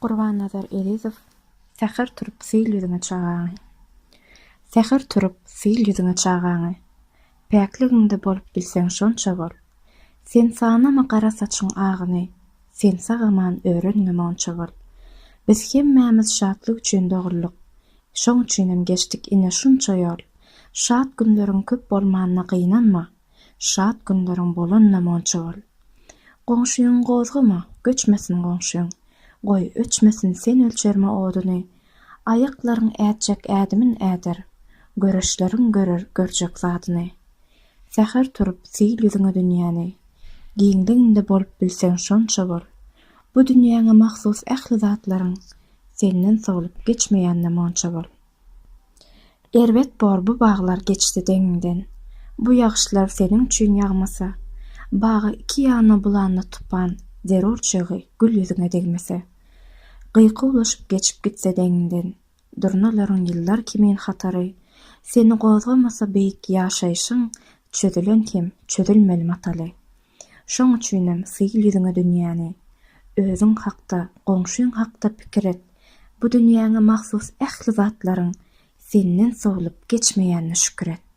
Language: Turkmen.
Gurbannazar Ezizow Säher turup sil ýüzüňe çagaňy. Säher turup sil ýüzüňe çagaňy. Päkligiňde bolup bilseň şonça bol. Sen sanama gara saçyň agyny, Sen sag-aman örenňe monça bol. Biz hemmämiz şatlyk üçin doguldyk, Şoň üçinem geçdik ine şunça ýol. Şat günleriň köp bolmanyna gynanma, Şat günleriň bolanyna monça bol. Goňşyňy gozgama, göçmesin goňşyň, Goý, öçmesin sen ölçerme oduny. Aýaklaryň ätjek ädimin äder, Göreçleriň görer görjek zadyny. Säher turup, sil ýüzüňe dünýäni, Giňligiňde bolup bilseň şonça bol. Bu dünýäňe mahsus ähli zatlaryň Senden sowlup geçmeýänine monça bol. Erbet bor bu baglar geçse deňiňden, Bu ýagyşlar seniň üçin ýagmasa, Bagy iki ýana bulanda tupan, Zerur çygy gül ýüzüňe degmese. Gykuwlaşyp geçip gitse deňiňden, Durnalaryň ýyllar kimin hatary, Seni gozgamasa beýik ýaşaýşyň Çözülen hem çözülmeli mataly. Şoň üçinem syl ýüzüňe dünýäni. Özüň hakda, goňşyň hakda pikir et. Bu dünýäňe mahsus ähli zatlaryň senden sowlup geçmeýänine şükür et.